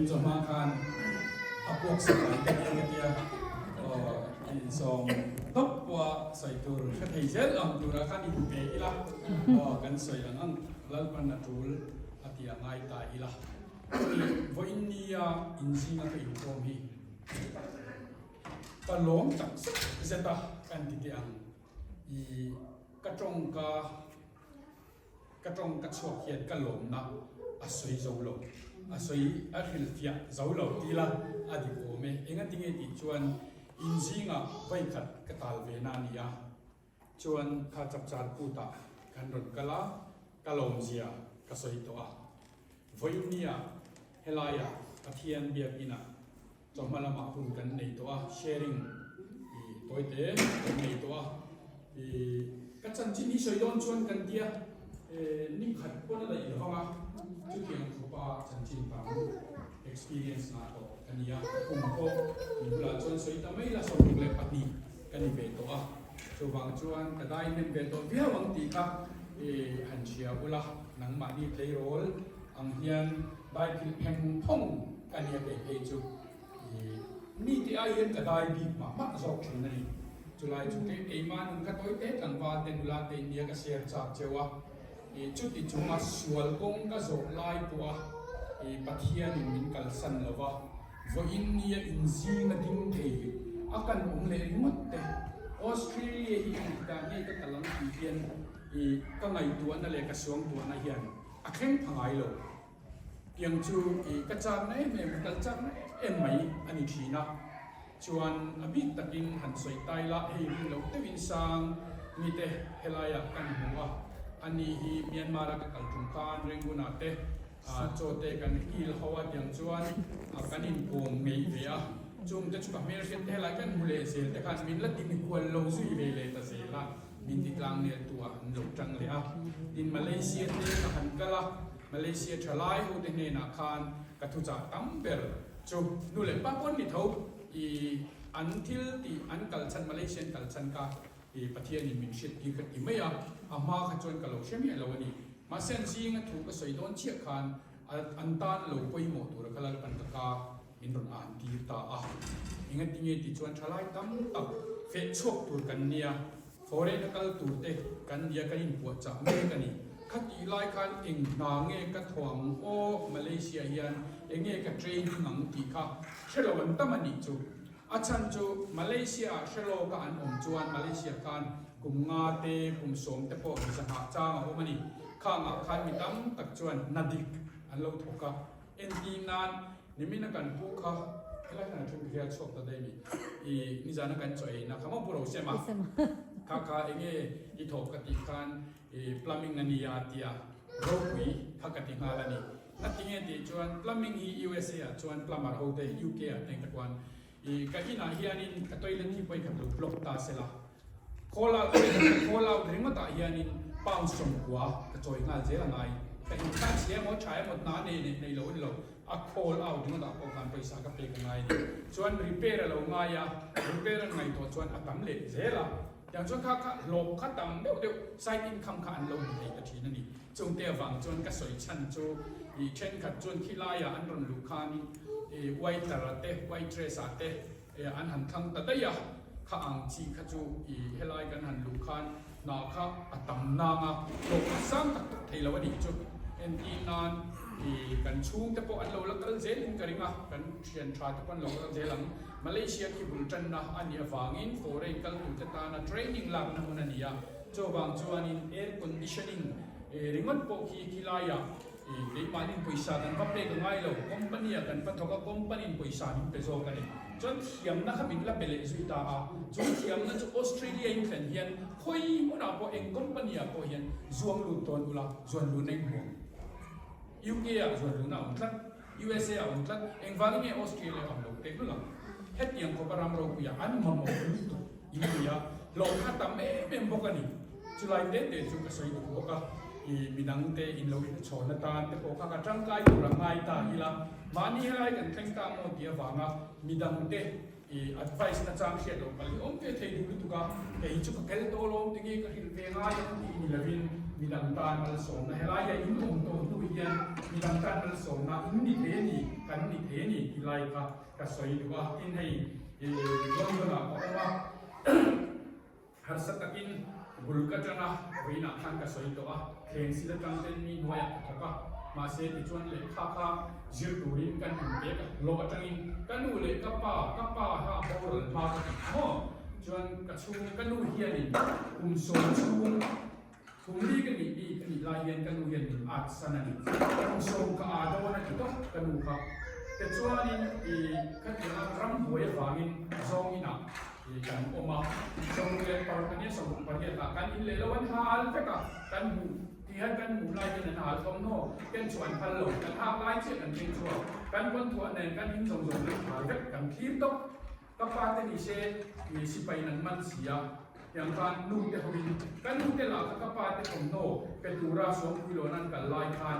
Vawiin chawhma khan a puak sak ang te hian ka tia aw insawm tawp pawha sawi tur hre thei zel ang turah khan inpe ila aw kan sawi ang ang Lalpan a tul a ti a ngai ta ila. Chumi vawiin nia inzinga ka inkhawm hi ka lawm tak zet zet a kan ti teh ang i ka tawngka Ka tawng ka chhuak hian ka lawmna a sawi zo lo, a sawi a hrilhfiah zo lo ti ila a dik awm e. Engatinge tih chuan in zingah vawikhat ka tal ve na a ni a, chuan kha chapchar kutah kan rawn kal a, ka lawmzia ka sawi tawh a. Vawinia helaiah Pathian biakinah Chawhma lamah hun kan nei tawh a, sharing i tawi te kan nei tawh a, i ka chanchin hi sawi dawn chuan kan tia ni khat pawn a daih lo vang a, chutiang khawpa chanchin tam experience ngah tawh ka ni a, ka kum pawh mi bulah chuan sawi ta mai la 62 ka ni ve tawh a, chuvang chuan ka dai hnem ve tawh viau ang tih kha i han hria ula, nangmahni tleirawl ang hian dai phil pheng phawng Ka nia kei phei chu i mi te ai hian ka dai bik mah mah zawk thin a ni. Chulai chu kei keimah nun ka tawi te tlangval te nula te nia ka share chak cheu a, i chuti chunga sual kawng ka zawh lai pawh a i Pathianin min kalsan lo va, vawiin nia inzing a ding thei a kan awm leh ringawt te. Australia hi engtikah nge ka kal ang tih hian i ka ngaihtuahna leh ka suangtuahna hian a thleng pha ngai lo. Tiang chu i ka chakna em em, ka kal chakna em em mai a ni thin a. Chuan a bik takin han sawi tai la, hei rin loh deuhin sang mite helaiah kan hmu a, ani hi Myanmar a ka kal tum khan Rangoon ah te chaw te kan kil ho a, tiang chuan kan inkawm ngeih ve a, chung te chu ka hmelhriat te helai kan hmu leh zel te khan min la ti mikhual lo zui ve leh ta zel a, min ti tlang nel tu ah an lo tang leh a. Tin Malaysia te ka han kal a. Malaysia thalai ho te hnenah khan ka thuchah tam ber chu nu leh pa pawn ni tho i an thil tih an kal chhan Malaysia an kal chhan kha i Pathian in min hriat tir ka ti mai a, a hma kha chuan ka lo hre miah lo a ni. Mahse an zinga thu ka sawi dawn chiah khan an tan lo pawimawh tura ka Lalpan ka ka min rawn an tir ta a. Engatinge tih chuan thalai tam tak feh chhuak tur kan nia. Foreign a kal tur te kan nia kan inpuahchah mek a ni. Khatih lai khan eng hna nge ka thaw ang aw Malaysia hian eng nge ka training ang tih kha hre lo an tam a nih chu. A chhan chu Malaysia ah hre lawka an awm chuan Malaysia khan kum nga te kum sawm te pawh visa nghah chang a awm a ni. Khangah khan mi tam tak chuan hna dik an lo thawk a. Entir nan Nimina kan pu kha helai khan a then ka hial chhuak ta daih mi i nizana kan chaw ei na kha maw pu ro sem a kha kha enge i thawk ka tih khan i plumbing a nia tia ropui kha ka ti nghal a ni na tinge tih chuan plumbing hi USA ah chuan plumber ho te UK ah te ka kuan i ka inah hianin ka toilet hi vawikhat lo block ta sela Call out call out ringawt ah hianin pound 90 ka chawi nghal zel a ngai. Ka in kha chhia emaw tha emaw hna nei nei nei lo a ni lo, a call out ringawt ah pawh khan pawisa ka pek a ngai a ni. Chuan repair a lo ngai a, repair an ngaihtuah chuan a tam leh zel a. Tiang chuan kha kha hlawk kha tam deuh deuh side income kha an lo hmu thei ta thin a ni. Chungte avang chuan ka sawi chhan chu ih thenkhat chuan khilaiah an rawn luh khanin ih waiter ah te waitress ah te E an han thlang ta daih a, kha ang chi kha chu i helai kan han luh khan hna kha a tam nang a, hlawh kha sang tak tak thei lo a nih chu. Entir nan i kan chhungte pawh an lo la kal zel in ka ring a, kan thian tha te pawh an lo kal zel ang. Malaysia khi bul tanna a nih avangin foreign kal turte tana training lakna hmun a ni a, chuvang chuanin air conditioning ringawt pawh khi khilaiah I keimahnin pawisa kan va pek a ngai lo, company ah kan va thawk a, company in pawisa min pe zawk a ni. Chuan thiamna kha min la pe leh zui ta a, chu thiamna chu Australia in thlen hian khawi hmunah pawh eng company ah pawh hian zuang lut dawn ula, zuan luhna in hmu ang. UK ah zuan luhna a awm tlat, USA ah a awm tlat, engvangin nge Australia a awm lo pek lul ang? Hetiang khawpa ram ropuiah an mamawh lutuk in ni a, hlawh kha tam em em bawk a ni. Chulai te te chu ka sawi duh bawk a, i midang te in lo inchhawn atan te pawh kha ka tangkai tur a ngai ta ila, mahni helai kan thleng ta maw tih avanga midang te i advice na chang hriat loh pali awm ve thei duh lutuk a, kei chu ka kel tawh alawm tinge ka hrilh ve ngai ang tih ni lovin. Midang tan malsawmna helai hian in awm tawh hnu hian midang tan malsawmna in ni thei a ni, kan ni thei a ni tih lai kha ka sawi duh a. Tin hei London ah ka awm a, harsa takin bul ka tan a, vawiinah khan ka sawi tawh a, thleng sil atang ten mi hnuaiah ka thawk a, mahse tichuan lehkha kha zir turin kan inpek a, hlawh atangin ka nu leh ka pa, ka pa kha a boral hma ka ti maw? Chuan ka chhung, ka nu hianin kum sawm chhung, kum li ka nih bik a nih lai hian ka nu hian min at san a ni. Kum sawm ka a dawn a ti tawp ka nu kha. Tichuanin i khatianga rambuai avangin zawng inah i kan awm a, 68 ania 68 ah kan in leh lo an hal vek a, kan hmuh ti hian kan hmuh lai hian an hal thawmhnaw ken chhuah an phal lo, kan hak lai chiah kan keng chhuak, kan pawn thuah nen kan in zawng zawng an hal vek kan thlir tawp. Ka pa te ni se mi sipai in an man si a, tiang khan nu te hoin ka nu te lah kha ka pa te thawmhnaw pe tura Sawmpui lawn an kal lai khan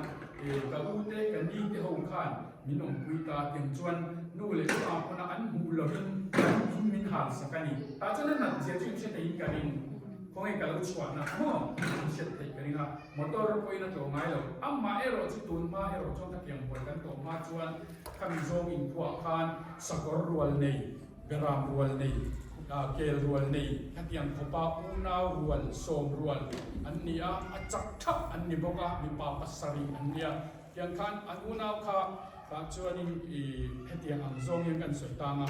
ka u te ka ni te ho khan min awmpui ta tiang chuan nu leh pa pawna an hmuh lovin kan in min hal sak a ni. Tah chuan a nat zia chu in hre theiin ka ring, khawnge ka lo chhuahna maw in hriat theih ka ring a, motor pawhin a tlawh ngai lo. Amah erawh chu tun hma erawh chuan ka tiang buai kan tawh hma chuan Khami zawng inkhuah khan sakawr rual nei, beram rual nei, kel rual nei, khatiang khawpa unau rual, sawm rual an ni a, a chak thap an ni bawk a, mipa pasarih an ni a. Tiang khan an unau kha tah chuanin i hetiang ang zawng hian kan sawi tang a,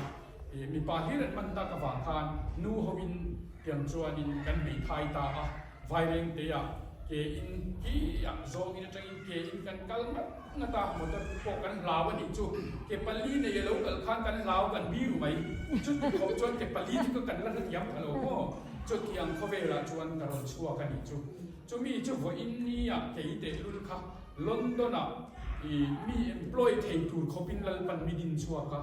i mipa hlir an man tak avang khan nu hoin tiang chuanin kan hmeithai ta a, Vairengteah ke in hi ah zawngin atangin ke in kan kal ngat ngat a, motor pawh kan hlau a nih chu, ke pali nei a lo kal khan kan hlau kan biru mai, chuti khawp chuan ke pali chu ka kan la hrethiam pha lo maw, chutiang khawvelah chuan ka rawn chhuak a nih chu, chumi chu vawiin nia kei tehlul kha London ah i mi employ thei tur khawpin Lalpan mi din chhuak a,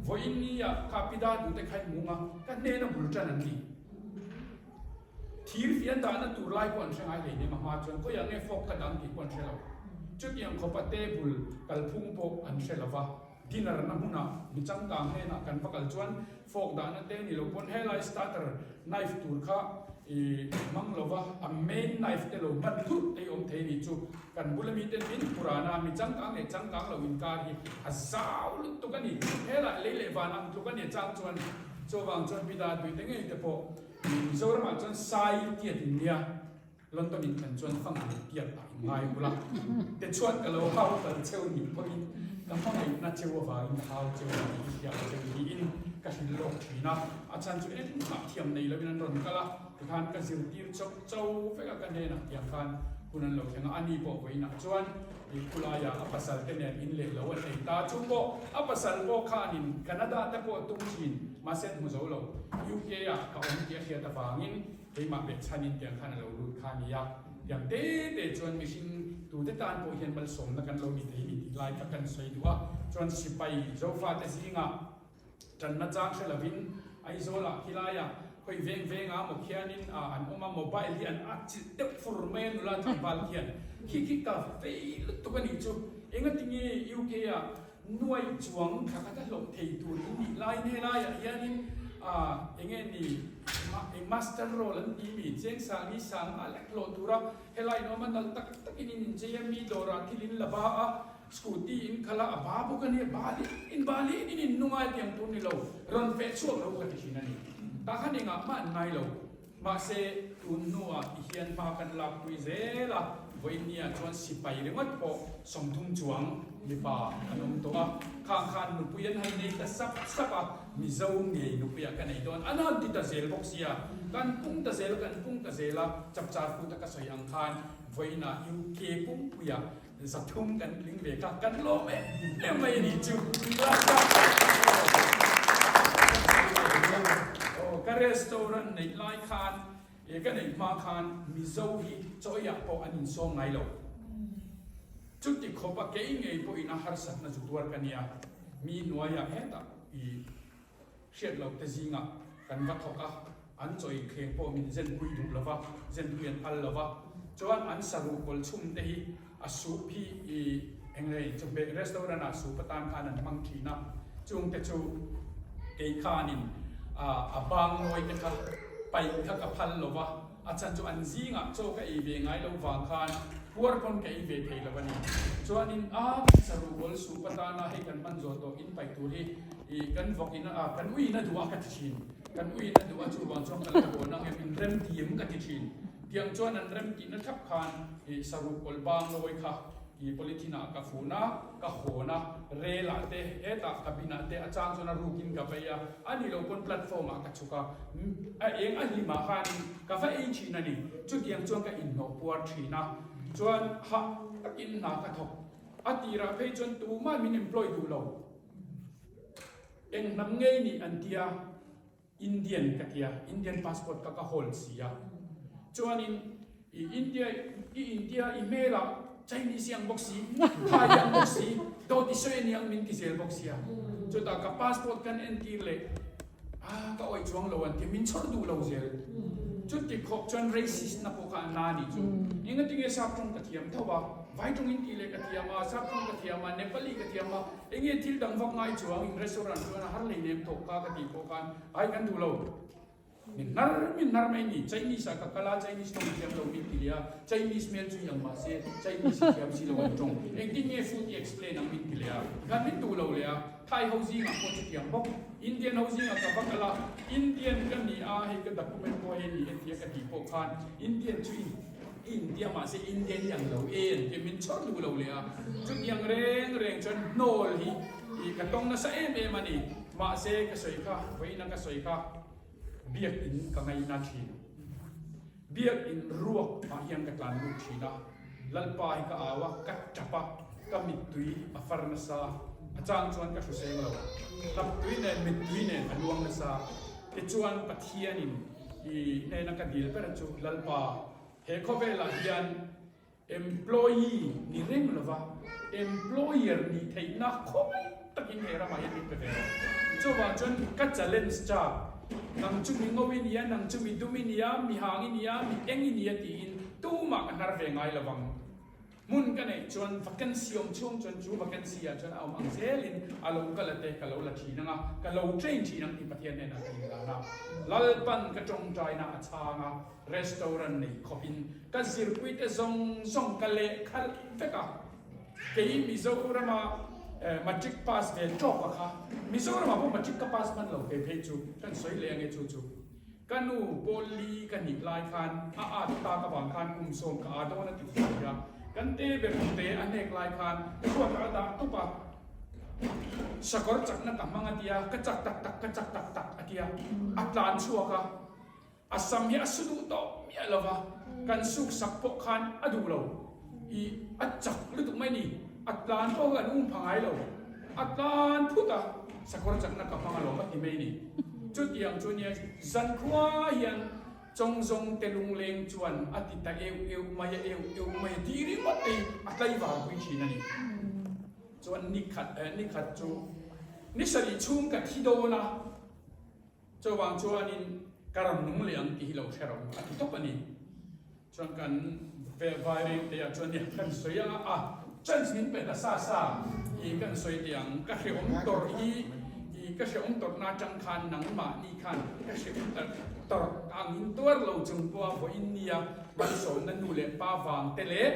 vawiin nia kha pida duhte kha in mung a, ka hnena bul tan an ni. Thir fian dahna tur lai pawh an hre ngai hlei nem a hma chuan khawiah nge fork ka dang tih pawh an hre lo. Chutiang khawpa table kalphung pawh an hre lo va, dinner na hmunah mi changkang hnenah kan va kal chuan fork dahna te ni lo pawn helai starter knife tur kha i hmang lo va, a main knife te lo hman thurh te hi awm thei ni chu kan bula miten min purana mi changkang leh changkang lo inkar hi a zau lutuk a ni. Helai lei leh van ang tluk a ni a chang chuan chuvang chuan pida tuite ngei te pawh Mizoramah chuan Sai tiat in nia, London in thlen chuan fang leh tiat ah in ngai bul a, tichuan ka lo hau kal cheu nih pawhin ka hmangaihna cheu avangin ka hau cheu a ni, i hliam cheu tiin ka hrilh lawk thin a, a chhan chu engmah thiam nei loin an rawn kal a, tikhan ka zirtir chauh chauh vek a ka hnenah tiang khan hun an lo thleng a, ani pawh vawiinah chuan i khulaiah a pasal te nen in leh lo an nei ta, chu pawh a pasal pawh khanin Canada te pawh tum thin mahse an hmu zo lo, UK ah ka awm tih a hriat avangin keimah beh chhanin tiang khan a lo lut kha a ni a, tiang te te chuan mihring tute tan pawh hian malsawmna kan lo ni thei ni tih lai kha kan sawi duh a, chuan sipai Zofate zingah Tanna chang hre lovin Aizawlah khilaiah khawi veng venga maw khianin an awm a, mobile hi an atchilh deuh fur mai a nula tlangval khian khi khi ka vei lutuk a nih chu. Engatinge UK ah nuai chuang thla khat a hlawh thei tur in nih laiin helaiah hianin enge ni eng master role an ti mi cheng sang hi sang a lek hlawh tura helai in awm a nalh tak takin in inchei a mi dawrah thil in la ba a, Scooty in khala a ba bawk a nia, bali in bali in in nungai tiang tur ni lo, rawn feh chhuak lo ka ti thin a ni. Tah khan engah mah an ngai lo. Mahse, tun hnuah ti hian hma kan lakpui zel a, vawiinniah chuan sipai ringawt pawh 30 chuang mipa an awm tawh a, khang khan nupui an han nei ta sap sap a, Mizo ngei nupuiah ka nei dawn, an han ti ta zel bawk sia, kan pung ta zel a, kan pung ta zel a, chapchar kut a ka sawi ang khan vawiinah UK pumpuiah 300 kan tling ve kha kan lawm em em mai a nih chu. Aw ka restaurant neih lai khan eh ka neih hma khan Mizo hi chaw eiah pawh an insawm ngai lo. Chuti khawp a kei ngei pawhin a harsatna chu tuar ka nia. Mi hnuaiah hetah i Hriat loh te zingah kan va thawk a, an chaw inthleng pawh min zenpui duh lo va, zenpui an phal lo va. Chuan an saruh kawl chhum te hi a soup hi i eng nge chawhmeh restaurant ah soup atan khan an hmang thin a, chung te chu kei khanin a bang nawi te kha paih kha ka phal lo va. A chhan chu an zingah chaw ka ei ve ngai lo vang khan puar pawn ka ei ve thei lo a ni. Chuanin a saruh awl sup atana hei kan hman zawh tawh in paih tur hi ih kan vawk in a kan uiin a duh a ka ti thin. Kan uiin a duh a chuvang chuan ka lo hawn ang em in rem ti em ka ti thin. Tiang chuan an rem tihna thlap khan ih saruh awl bang lawi kha ih polythene ah ka fun a, ka hawn a, rel ah te hetah cabin ah te a chang chuan a rukin ka vei a, a nih loh pawn platform ah ka chhuk a, a eng a hlim ah khanin ka va ei thin a ni. Chutiang chuan ka inhnawh puar thin a, chuan hah takin hna ka thawk. A tirah phei chuan tumah min employ duh lo. Eng hnam ngei nih an tia. Indian ka tia, Indian passport ka ka hold si a. Chuanin i India i India i hmelah Chinese i ang bawk si, Thai i ang bawk si, dawt i sawi a ni ang min ti zel bawk sia. Chutah ka passport kan entir leh ah ka awih chuang lo an tia, min chhawr duh lo zel. Chuti khawp chuan racist na pawh kha a na nih chu. Engatinge sap tawng ka thiam tho a, vai tawng in tih leh ka thiam a, sap tawng ka thiam a, Nepali ka thiam a, Enge thil dang vak ngai chuang in restaurant chuan a har lei nem thawk kha ka tih pawh khan ai kan duh lo. Min hnar min hnar mai ni. Chinese ah ka kal a, Chinese tawng thiam lo min ti leh a, Chinese hmel chu i ang mahse Chinese i thiam si lo an tawng. Engtin nge food i explain ang min ti leh a, tikhan min duh lo leh a. Thai ho zingah pawh chutiang bawk. Indian ho zingah ka va kal a, Indian ka ni a, hei ka document pawh hei ni e tia ka tih pawh khan Indian chu i India mahse Indian hi ang lo e an ti min chhawr duh lo leh a, chutiang reng reng chuan hnawl hi ih ka tawng nasa em em a ni. Mahse ka sawi kha, vawiina ka sawi kha biakin ka ngaihna thin. Biakin ruak ah hian ka tlan lut thin a, Lalpa hi ka au a, ka tap a, ka mittui a far nasa, a chang chuan ka hriseng lo, hnaptui nen mittui nen a luang nasa. Tichuan Pathianin i hnena ka dil ber chu Lalpa, he khawvelah hian employee ni reng lova employer nih theihna khawngaih takin he ramah hian min pe ve rawh. Chuvang chuan ka challenge cha, nang chu mi ngo i nia, nang chu mi dum i nia, mi hang i nia, mi eng i nia tiin tumah ka hnar ve ngai lovang. Hmun ka neih chuan vacancy awm chhung chuan chu vacancy ah chuan a awm ang zelin a lo kal a te ka lo la thin ang a, ka lo train thin ang tih Pathian hnenah ka inlan a. Lalpan ka tawngtaina a chhang a, restaurant nei khawpin ka zirpuite zawng zawng ka lehkhalh vek a. Kei Mizorama matric pass ve tawk a kha, Mizoramah pawh matric ka pass hman lo kei phei chu, kan sawi leh ange chu chu. Ka nu pawl li ka nih lai khan a at tak avang khan kum sawm ka a dawn a ti thei a, kan te ber te a hnek lai khan chhuat a dah tup a, sakawr chakna ka hmang a tia, ka chak tak tak, ka chak tak tak a tia, a tlan chhuak a, a sam hi a su duh tawh miah lo va, kan suk sak pawh khan a duh lo. I a chak lutuk mai ni, a tlan pawh kha an um pha ngai lo, a tlan phut a, sakawr chakna ka hmang alawm a ti mai ni. Chutiang chu nia zankhua hian Chawngzawng te lungleng chuan a ti ta euh euh mai a, euh euh mai a tih ringawt te hi a tlaivar pui thin a ni. Chuan nikhat nikhat chu ni sarih chhung ka thi dawn a, chuvang chuanin ka rawn nung leh ang tih hi lo hre rawh a ti tawp a ni. Chuan kan vai reng te ah chuan nia kan sawi anga a chance min pe ta sa sa i kan sawi teh ang ka hrehawm tawrh hi i ka hrehawm tawrh na atang khan nangmahni khan ka hrehawm tawrh ang in tuar lo chung pawha vawiin nia malsawmna nu leh pa vang te leh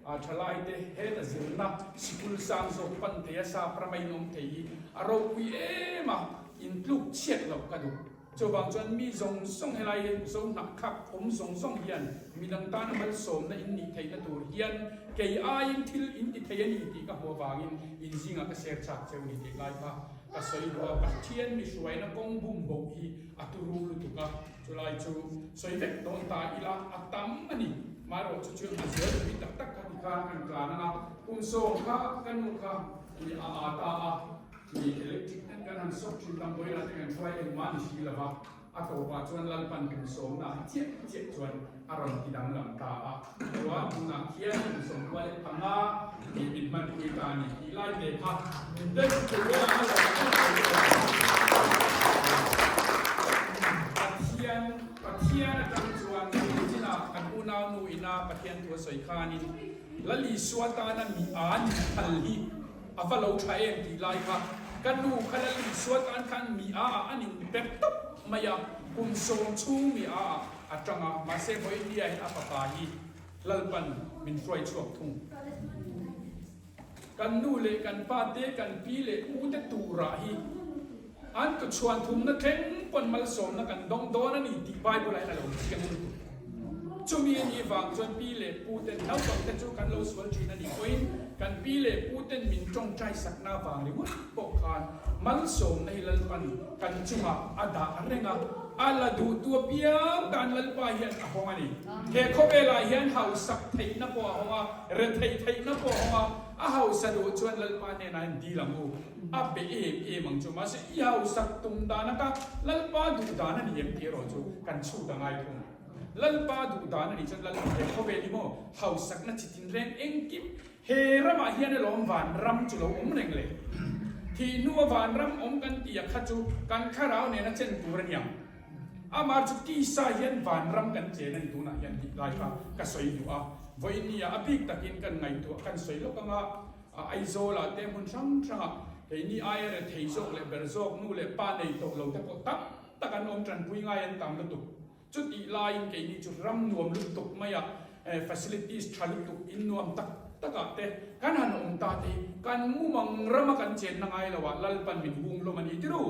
a thalai te heta zirna sikul sang zawk pan thei a sap rama in awm thei hi a ropui em a intluk chhiat loh ka duh. Chuvang chuan mi zawng zawng helai zo hnah khak awm zawng zawng hian midang tana malsawmna in nih theihna tur hian kei aiin thil in ti thei a ni tih ka hmuh avangin in zingah ka share chak cheu ni tih lai kha ka sawi duh a, Pathian mi hruaina kawng bum boh hi a turu lutuk a, chulai chu sawi vek dawn ta ila a tam a ni. Marawh chu chu a zel pui tak tak kha tikhan kan tlan ang a, kum sawm kha ka nu kha i a a ta a. Ni electric ten kan han sawk thin damdawi lah te kan hruai engmah ni si lova, a tawpah chuan Lalpan kum sawmna ah chiah chiah chuan a rawn ti danglam ta a, chuan tunah khian kum sawmkua leh panga ni min hmanpui ta a ni tih lai ve kha den tur a lo Pathian Pathian atang chuan nichinah kan unaunu ina Pathian thu a sawi khanin Lal Isua tana mi a ni phal hi A va lo tha em tih lai kha ka nu kha Lal Isua tan khan mi a ah an in pek tawp mai a, kum sawm chhung mi a ah. A tang a, mahse vawiin hian a fapa hi Lalpan min hruai chhuak thung. Kan nu leh kan pa te, kan pi leh pu te turah hi an tu chhuan thumna thleng pawn malsawmna kan dawng dawn a ni tih Bible ah hian a lo chiang lutuk. Chumi a nih vang chuan pi leh pu ten naupang te chu kan lo sual thin a nih pawhin kan pi leh pu ten min tawngtai sakna vang ringawt pawh khan malsawmna hi Lalpan kan chungah a dah reng a, a la duhtu apiang tan Lalpa hian a hawng a ni. He khawvelah hian hausak theihna pawh a hawng a, retheih theihna pawh a hawng a, a hausa duh chuan Lalpa hnenah hian dil ang u, a pe em em ang chu. Mahse, i hausak tum dan ata Lalpa duh dan a ni em tih erawh chu kan chhut a ngai thung. Lalpa duh dan a nih chuan Lalpa he khawvel hi maw hausakna chi tinreng engkim He ramah hian alawm vanram chu lo awm reng le. Thih hnua vanram awm kan tih a kha chu kan thlarau nena chen tur a niang. Amah chu tisa hian vanram kan chen a ni tunah hian tih lai kha ka sawi duh a. Vawinia a bik takin kan ngaihtuah kan sawi lawk anga Aizawlah te hmun hrang hrangah keini aia rethei zawk leh ber zawk nu leh pa nei tawh lo te pawh tam tak an awm tanpui ngai an tam lutuk. Chutih laiin keini chu ram nuam lutuk maia facilities tha lutuk in nuam tak takah te kan han awm ta te hi kan mumang rama kan chenna ngai lo ah Lalpan min hung hlawm a ni tiru?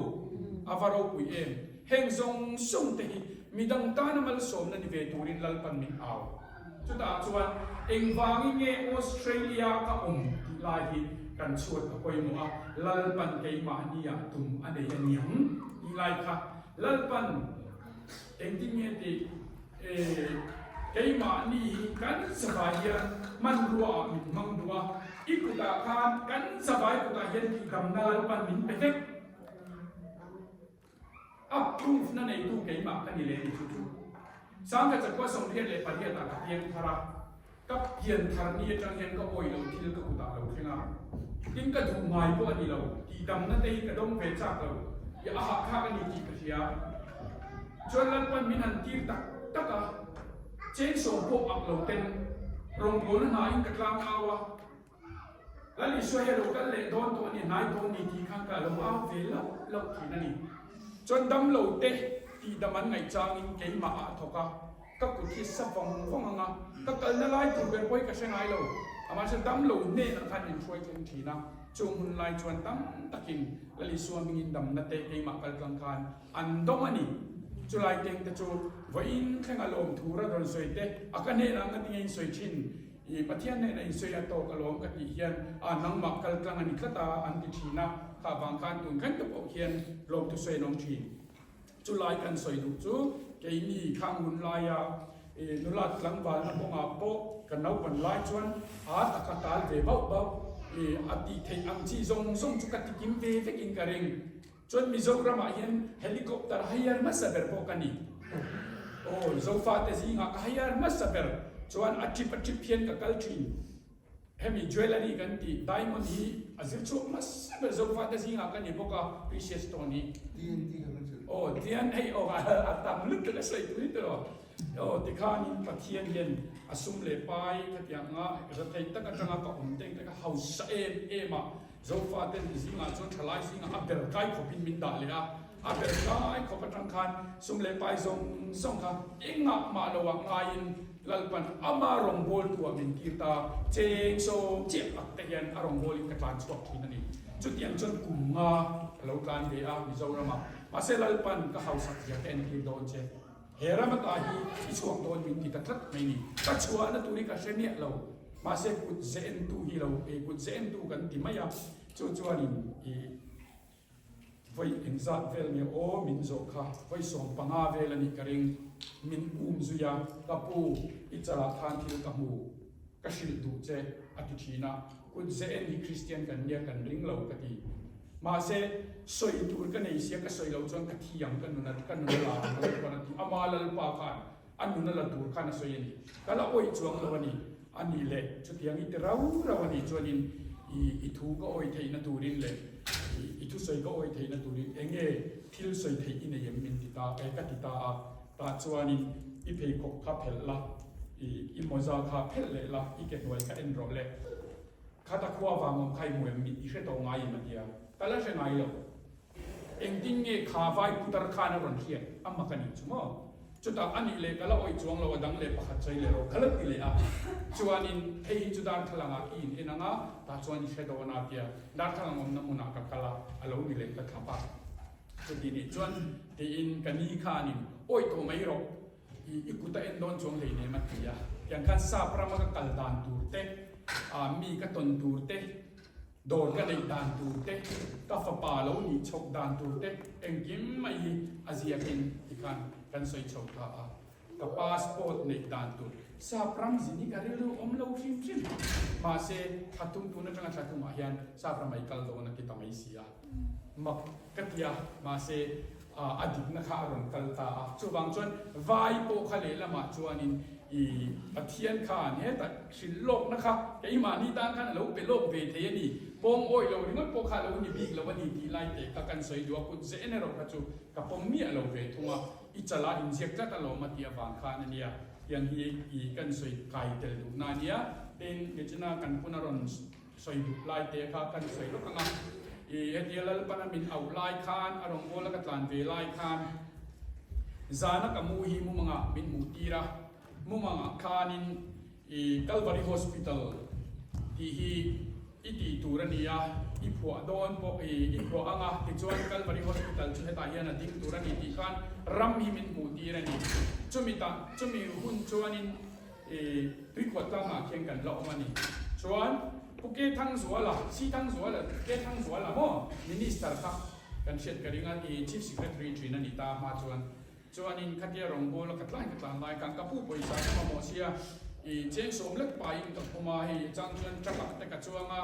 A va ropui em! Heng zawng zawng te hi midang tana malsawmna ni ve turin Lalpan min au. Chutah chuan engvangin nge Australia ka awm tih lai hi kan chhuat a pawimawh a, Lalpan keimahnia tum a nei a niang tih lai kha Lalpan Engtin nge tih eh keimahni hi kan zavai hian hmanrua ah min hmang duh a, i kutah khan kan zavai kutah hian tihdamna Lalpan min pe vek. A proof na neitu keimah ka ni leh ni chu chu. Sangha chakua 88 ah ka piang thar a, ka pian thar ni atang hian ka awi lo thil ka kutah lo thleng a, tin ka duh ngai pawh a ni lo, tihdamna te hi ka dawng ve chak lo, i a hahthlak a ni tih ka hria. Chuan Lalpan min han tir tak tak a, cheng sawm pawh ak lo ten rawngbawlna hna in ka tlang au a, Lal Isua hi a lo kal leh dawn tawh a ni, hnai dawn ni tih khan ka lo au ve lauh lauh thin a ni. Chuan damlo te tihdam an ngaih changin keimah ah a thawk a, ka kut hi sa vawng vawng ang a, ka kalna lai tur ber pawh hi ka hre ngai lo. Amahse damlo hnenah khan min hruai thleng thin a, chung hun lai chuan tam takin Lal Isua hmingin damna te keimah kal tlang khan an dawng a ni. Chulai teng te chu vawiin thlenga lawmthu ra rawn sawi te a ka hnenah nga tinge in sawi thin I Pathian hnena in sawi a tawk alawm ka tih hian a nangmah kal tlang a ni tlat a an ti thin a, kha vang khan tun khan te pawh khian lawmthu sawi an awm thin. Chulai kan sawi duh chu keini khang hun laia i nula tlangvalna kawngah pawh ka naupan lai chuan a taka tal ve bauh bauh i a tih theih ang chi zawng zawng chu ka ti kim ve vekin ka ring. Chuan Mizoramah hian helicopter hire hmasa ber pawh ka ni. Aw, Zofate zingah ka hire hmasa ber. Chuan a trip a trip hian ka kal thin. Hemi jewellery kan tih diamond hi a zir chhuak hmasa ber Zofate zingah ka ni bawk a, precious stone hi. TNT kan la chilh. Aw, tian hei aw a tam lutuk a sawi tui tawh. Aw, tikhanin Pathian hian a sum leh pai khatiang anga retheih tak atanga ka awm teng te kha hausa em em a. Zofaten zingah chuan thalai zingah a ber kai khawpin min dah leh a, a ber kai khawp atang khan sum leh pai zawng zawng kha engah mah loah ngaiin Lalpan ama rawngbawltu ah min tir ta, cheng sawm chiah ak te hian a rawngbawlin ka tlan chhuak thin a ni. Chutiang chuan kum nga ka lo tlan ve a Mizoramah, mahse Lalpan ka hausak zia ka entir dawn che, he ram ata hi i chhuak dawn min ti ta tlat mai ni. Ka chhuahna tur hi ka hre miah lo. Mahse kut ze entu hi lo ei kut ze entu kan ti mai a, chu chuanin i vawi engzat vel nge aw min zawh kha vawi 15 vel a nih ka ring, min um zui a, ka pu i chalah khan thil ka hmu, ka hrilh duh che a ti thin a, kut ze en hi Kristian kan nia kan ring lo ka ti. Mahse sawi tur ka nei sia ka sawi loh chuan ka thi ang ka nun a ka nun a la ang Lalpan a ti, ama Lalpa khan A nun a la tur khan a sawi a ni. Ka la awih chuang lo a ni. A nih leh chutiang i ti rau rau a nih chuanin i i thu ka awih theihna turin leh i i thusawi ka awih theihna turin eng nge thil sawi theih i nei em min ti ta e ka ti ta a. Tah chuanin i pheikhawk kha phelh la, i i mawza kha phelh leh la, i ke hnuai kha en rawh le. Khata khua vang awm kha i hmu em i hre tawh ngai em a tia. Ka la hre ngai lo. Engtin nge kha vai putar khan a rawn hriat a mak a nih chu maw? Chutah a nih leh ka la awih chuang lo a dang leh pakhat sawi leh rawh ka la ti leh a. Chuanin hei hi chu darthlalang ah i in en ang a, tah chuan i hre dawn a tia darthlalang awmna hmunah ka kal a, a lo ni leh ta thlap a. Chuti nih chuan tiin ka ni khanin awih tawh mai rawh i i kut a en dawn chuang hleinem a ti a. Tiang khan sap rama ka kal dan tur te, ah mi ka tawn tur te, Dawr ka neih dan tur te, ka fapa lo nih chhawk dan tur te engkim mai hi a ziakin tikhan kan sawi chho ta a. Ka passport neih dan tur sap ram zin hi ka rilru awm lo hrim hrim. Mahse, thla tum tun atanga thla tumah hian sap ram ai kal dawn a ti ta mai si a. Mak ka ti a, mahse a dikna kha a rawn kal ta a. Chuvang chuan vai pawh kha lehlamah chuanin i Pathian khan hetah hrilh lawkna kha keimahni tan khan a lo pe lawk ve thei a ni, pawm awih lo ringawt pawh kha a lo ni bik lo a ni tih lai te kha kan sawi duh a, kut ze en erawh kha chu ka pawm miah lo ve thung a, i chala inziak tlat alawm a tih avang khan a nia, tiang hi i kan sawi kai tel duhna a nia. Tin, nichina kan puna rawn sawi duh lai te kha kan sawi lawk ang a, i hetia Lalpana min auh lai khan a rawngbawla ka tlan ve lai khan zana ka mu hi mumangah min hmuh tir a, mumangah khanin i Calvary Hospital tih hi i tih tur a ni a, i phuah dawn pawh i i phuah ang a, tichuan Calvary Hospital chu hetah hian a ding tur a ni tih khan ram hi min hmuh tir a ni. Chumi tah chumi hun chuanin I tuikhuah tlangah khian kan la awm a ni. Chuan Pu Ke Thangzuala, Si Thangzuala, Ke Thangzuala maw Minister kha kan hriat ka ring a, i Chief Secretary thin a ni ta hma chuan. Chuanin khatia rawngbawla ka tlai ka tlan lai khan ka pu pawisa ka mamawh sia, i cheng sawm lek pahin ka khum a, hei chang chuan truck ah te ka chuang a,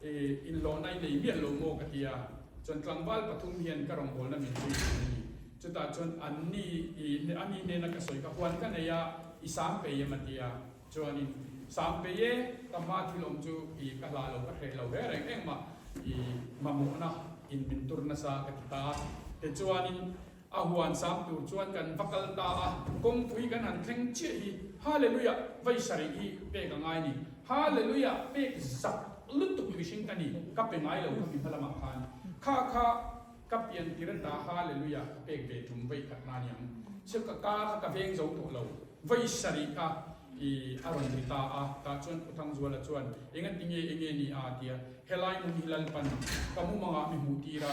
i inhlawhna i nei miah lo maw ka ti a. Chuan tlangval pathum hian ka rawngbawlna min zui thin a ni. Chutah chuan anni i ani hnena ka sawi ka huan ka nei a, i sam pei em a ti a. Chuanin sam pei e, ka hma thil awm chu i ka hlah lo, ka hreh lo reng reng engmah i mamawhna in min tur nasa ka ti ta a. Tichuanin a huan sam tur chuan kan va kal ta a, kawngpui kan han thleng chiah hi Hallelujah vaisarih hi pek a ngai ni. Hallelujah pek zak lutuk mihring ka ni, ka pe ngai lo kha mi hma lamah khan. Kha kha. Ka pian tir ata Hallelujah ka pek ve tum vei khat na niang. Chu ka ka kha ka veng zo tawh lo. Vei sarih kha i a rawn ri ta a, tah chuan Pu Thangzuala chuan enga tinge enge ni a tia, helai hmun hi Lalpan ka mumangah mi hmuh tir a,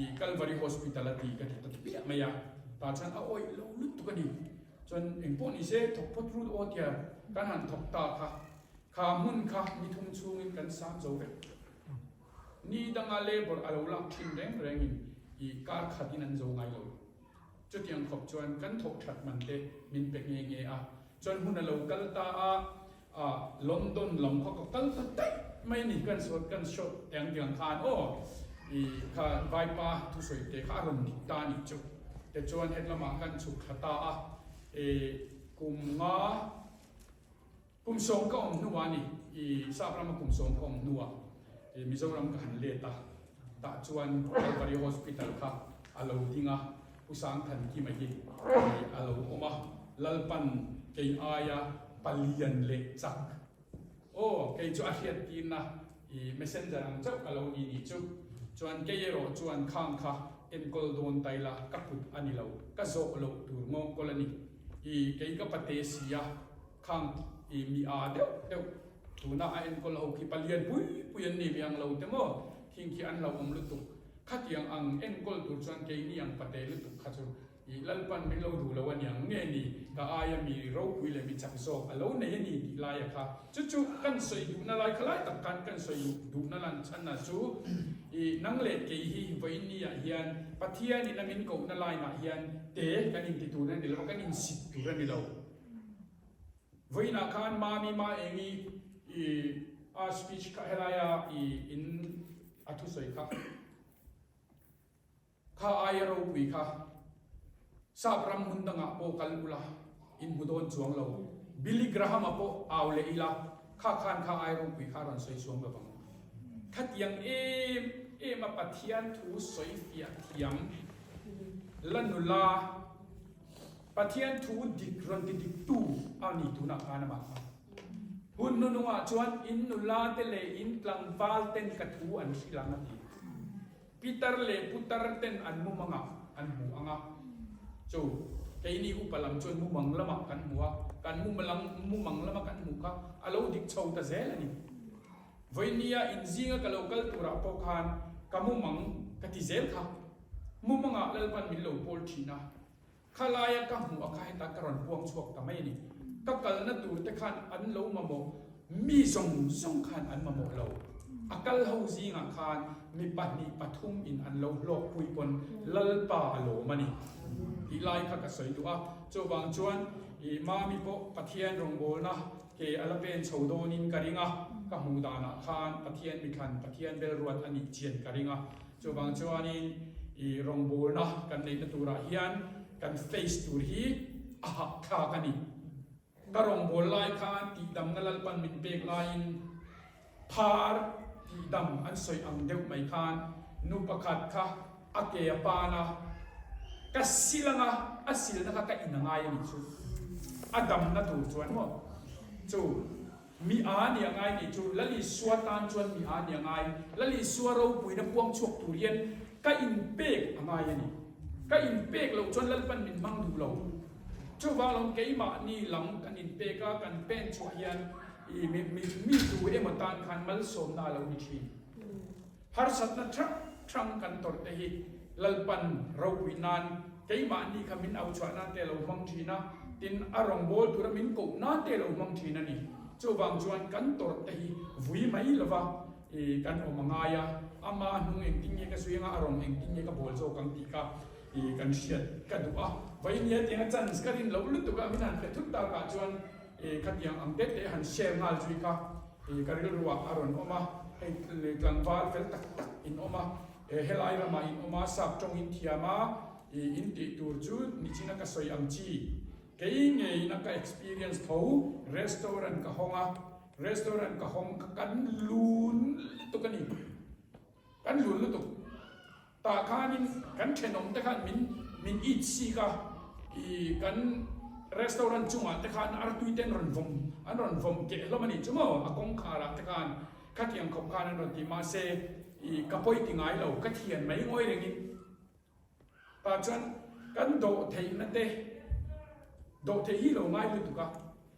i Calvary Hospital a ti ka ti ta piah mai a, tah chuan a awih lo lutuk a ni. Chuan engpawh ni se thawk phawt rut aw tia kan han thawk ta kha, kha hmun kha nithum chhungin kan sam zo vek. Ni danga labour a lo lak thin reng rengin i kar khatin an zo ngai lo. Chutiang khawp chuan kan thawk that man te min pe nghe nghe a. Chuan hun a lo kal ta a, ah London lam kha ka kal ta daih mai ni kan sawn kan shot eng tiang khan aw i kha vaipa thusawi te kha a rawn dik ta a nih chu. Tichuan hetlamah kan chhuk thla ta a, i kum nga Kum sawm ka awm hnuah ni, i Sap rama kum sawm ka awm hnuah i Mizoram ka han let a, tah chuan Kalvari Hospital kha a lo ding a, Pu Sangthankima hi i a lo awm a, Lalpan kei aia palian leh chak, aw kei chu a hriattirna i messenger ang chauh ka lo ni nih chu, chuan kei erawh chuan khang kha enkawl dawn ta ila ka kut a ni lo, ka zawh loh tur ngawngkawl a ni, i kei ka pate si a. Khang i mi a deuh deuh tuna a enkawl ho khi palian pui pui an ni mi ang lo te maw khing khi an hlauhawm lutuk khatiang ang enkawl tur chuan keini ang pate lutuk kha chu i Lalpan min lo duh lo a niang nge ni ka aia mi ropui leh mi chak zawk a lo nei a ni tih laia kha chu chu kan sawi duhna lai kha lai tak khan kan sawi duhna lan chhan a chu i nang leh kei hi vawiin ah hian Pathian in a min kohna line ah hian te kan inti tur a ni lo kan insit tur a ni lo. Vawiinah khan Mami Maengi i a speech kha helaia i in a thusawi kha kha aia ropui kha Sap ram hmun dangah pawh kal ula in hmu dawn chuang lo. Billy Graham-a pawh au leh ila kha khan kha aia ropui kha a rawn sawi chuang lovang. Khatiang em em a Pathian thu sawi fiah thiam la nula Pathian thu dik rawn ti dik tu a ni tunah khan amah kha. Hun hnunungah chuan in nula te leh in tlangval ten ka thu an hrilh ang a ti. Pitar leh putar ten an mum anga an hmu ang a. Chu. Keini upa lam chuan mumang lamah kan hmu a, kan mumang lama kan hmuh kha a lo dik chho ta zel a ni. Vawinia inzinga ka lo kal turah pawh khan ka mumang ka ti zel kha. Mumangah Lalpan min lo pawl thin a, Khalaia ka hmuh a kha heta ka rawn puang chhuak ta mai a ni. Ka kalna tur te khan an lo mamawh, mi zawng zawng khan an mamawh lo. A kal ho zingah khan mi pahnih pathum in an lo hlawk pui pawn Lalpa a lawm a ni tih lai kha ka sawi duh a. Chuvang chuan i Mami pawh Pathian rawngbawlna ke a la pen chho dawnin ka ring a, ka hmuh danah khan Pathian mithlan, Pathian belruat a nih chian ka ring a. Chuvang chuanin i rawngbawlna kan neihna turah hian kan face tur hi a hahthlak a ni. Ka rawngbâwl lai khan tihdamna Lalpan min pek laiin phar tihdam an sawi ang deuh mai khan nu pakhat kha a ke a pan a, ka sil anga a silna kha ka in a ngai a nih chu. A damna tur chuan maw chu. Mi a ni a ngai nih chu Lal Isua tan chuan mi a ni a ngai. Lal Isua ropuina puang chhuak tur hian ka inpek a ngai a ni. Ka inpek loh chuan Lalpan min hmang duh lo. Chuvang lo keimahni lam kan inpek a, kan pen chhuah hian i mi mi tu emaw tan khan malsawmna a lo ni thin. Harsatna hrang hrang kan tawrh te hi Lalpan ropui nan keimahni kha min au chhuah nan te a lo hmang thin a, tin a rawngbâwl tura min koh nan te a lo hmang thin a ni. Chuvang chuan kan tawrh te hi vui mai lova i kan awm a ngai a, ama hnung engtin nge ka zui anga a rawn engtin nge ka bawl zawk ang tih kha i kan hriat ka duh a. Vawinia tianga chance ka rin loh lutuk a min han pe thut takah chuan i khatiang ang te te han share nghal zui kha i ka rilruah a rawn awm a, hei tlangval fel tak tak in awm a, helai ramah in awm a, sap tawng in thiam a, i in tih tur chu nichina ka sawi ang chi kei ngeina ka experience tho restaurant ka hawng a, restaurant ka hawng kha kan lun lutuk a ni, kan lun lutuk. Tah khanin kan thenawm te khan min min it sik a, i kan restaurant chungah te khan artui te an rawn vawm an rawn vawm keh hlawm a nih chu maw a kawngkhar ah te khan khatiang khawp khan an rawn ti mahse i ka pawi ti ngai lo ka thian mai ngawi rengin tah chuan kan dawh theihna te dawh theih hi lo ngai lutuk a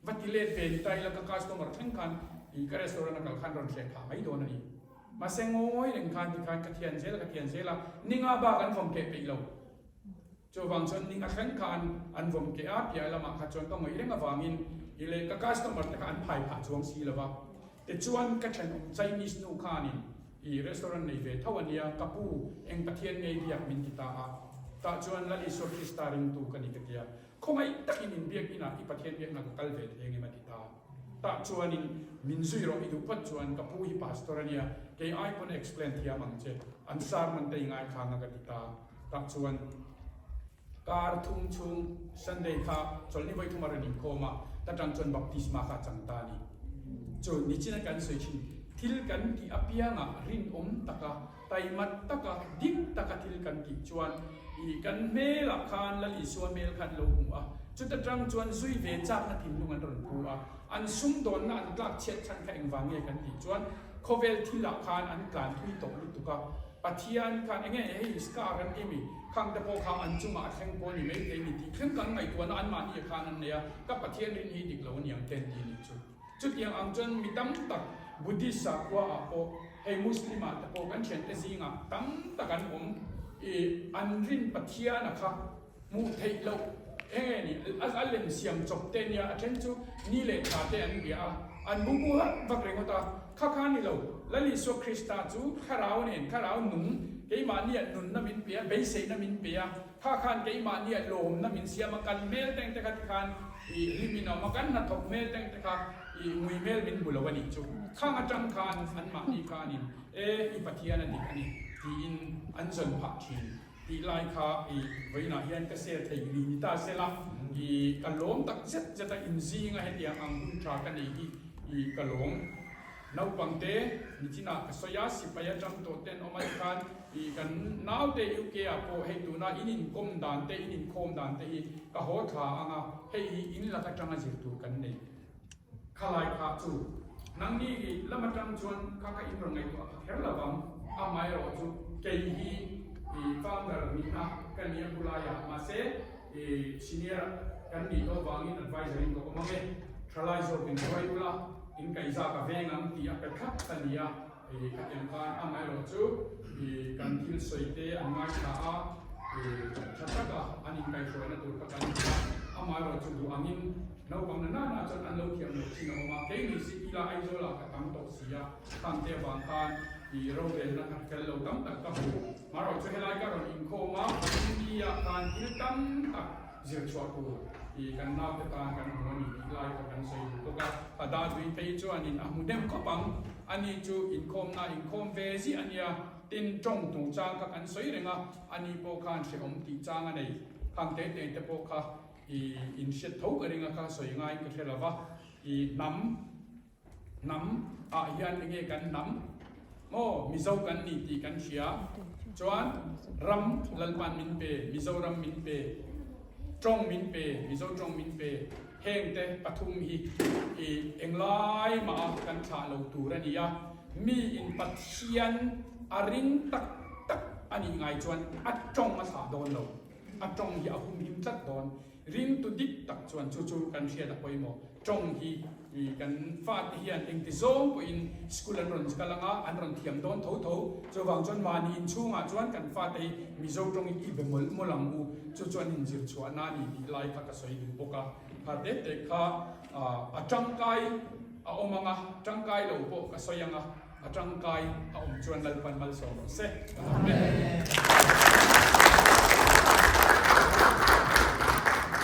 Va ti let ve ni ta ila ka customer thleng khan i ka restaurant a kal khan rawn hreh phah mai dawn a ni. Mahse ngawi reng khan ti khan ka thian zel a ka thian zel a, ninga bak an vawm keh peih lo. Chuvang chuan ninga thleng khan an vawm keh a, piah lamah kha chuan ka ngawih reng avangin i leh ka customer te kha an phai phah chuang si lo va. Tichuan ka thenawm Chinese nu khanin i restaurant nei ve tho a nia, ka pu eng Pathian ngei biak min ti ta a, tah chuan Lal Isua Krista ringtu ka ni ka ti a. Khawngaih takin in biak inah i Pathian biakna ka kal ve thei angem a ti ta. Tah chuanin min zui rawh i duh phawt chuan ka pu hi pastor a nia, kei ai pawn a explain thiam ang che, an sermon te i ngaithla anga ka ti ta. Tah chuan kar thum chhung Sunday kha chawlhni vawi thum a rawn inkhawm a, ta tang chuan baptisma kha a chang ta a ni. Chu nichina kan sawi thin, thil kan tih apiangah rinawm taka Taima taka, dik taka thil kan tih chuan i kan hmelah khan Lal Isua hmel kha an lo hmu a, chuta tang chuan zui ve chakna thinlung an rawn pu a, an sumdawnna an tlak chhiat chhan kha engvang nge kan tih chuan khawvel thilah khan an tlan thui tawh lutuk a, Pathian khan enge hei scar an ti mi, khang te pawh kha an chungah a thleng pawh a ni maithei ni tih thleng kan ngaihtuahna anmahni khan an nei a, ka Pathian rin hi dik lo a niang te an ti nih chu. Chutiang ang chuan mi tam tak Buddhist sakhua ah pawh hei Muslim ah te pawh kan thiante zingah tam tak an awm i an rin Pathian a kha hmuh theih loh eng nge ni a lem siam chawp te nia a then chu ni leh tha te an bia a an bu bu vak vak ringawt a kha kha ni lo Lal Isua Krista chu thlarau nen thlarau nung keimahnia nunna min pe a beiseina min pe a Kha khan keimahnia lawmna min siam a, kan hmel teng te kha tikhan i hlim in a awm a, kan hnathawk hmel teng te kha i ngui hmel min hmu lo a nih chu. Khang atang khan anmahni khanin e i Pathian a dik a ni tiin an zawn phah thin tih lai kha i vawiinah hian ka share thei rih ni ta sela i ka lawm tak zet zet a, inzinga hetiang ang hun tha ka nei hi i ka lawm. Naupangte nichinah ka sawi a, sipai atang tawh te an awm a tikhan i kan naute UK ah pawh hei tuna in inkawm dan te, in inkhawm dan te hi ka haw thla ang a, hei hi in lak atanga zir tur kan nei. Khalai kha chu nangni i lam atang chuan kha ka in rawn ngaihtuah pha kher lo vang, amaherawh chu kei hi i founder nihna ka ni a bulaiah mahse. I senior kan nih tawh vangin adviser in ka awm ang e, thalai zawk in hruai ula, in kaihza ka veng ang tih a pe thlap a ni a, i khatiang khan amaherawh chu i kan thil sawi te an ngaithla a, i tha taka an inkaihhruaina tur kha kan hmu a, amaherawh chu duh angin naupang na nana chuan an lo thiam loh thin a awm a, kei ni si ila Aizawl ah ka tam tawh si a, khangte avang khan i rorelna kha fel lo tam tak ka hmu. Marawh chu helai ka rawn inkhawm a, Hindi ah khan thil tam tak zir chhuah tur i kan naute tan kan hmu a ni tih lai kha kan sawi duh bawk a. A dadui phei chuanin a hmu deuh khawp ang, ani chu inkhawmna inkhawm ve ziah a nia, tin tawng tung chang kha kan sawi reng a, ani pawh khan hrehawm tih chang a nei. Khang te te te pawh kha i inhriat tho ka ring a kha sawi ngaiin ka hre lo va, i hnam. Hnam ah hian enge kan hnam maw Mizo kan ni tih kan hria chuan ram Lalpan min pe Mizoram min pe tawng min pe Mizo tawng min pe heng te pathum hi i englai mah a kan thlah lo tur a ni a mi in Pathian a ring tak tak a nih ngai chuan a tawng a thlah dawn lo a tawng hi a humhim tlat dawn. Ringtu dik tak chuan chu chu kan hriat a pawimawh. Tawng hi kan fate hian engti zawng pawhin school an rawn kal anga an rawn thiam dawn tho tho. Chuvang chuan mahni inchhungah chuan kan fate hi Mizo tawngin i be mawlh mawlh ang u. Chu chuan inzir chhuahna a ni tih lai kha ka sawi duh bawk a. Kha te te kha a tangkai a awm anga, tangkai lo pawh ka sawi anga, a tangkai a awm chuan Lalpan malsawm rawh se. Ka lawm e.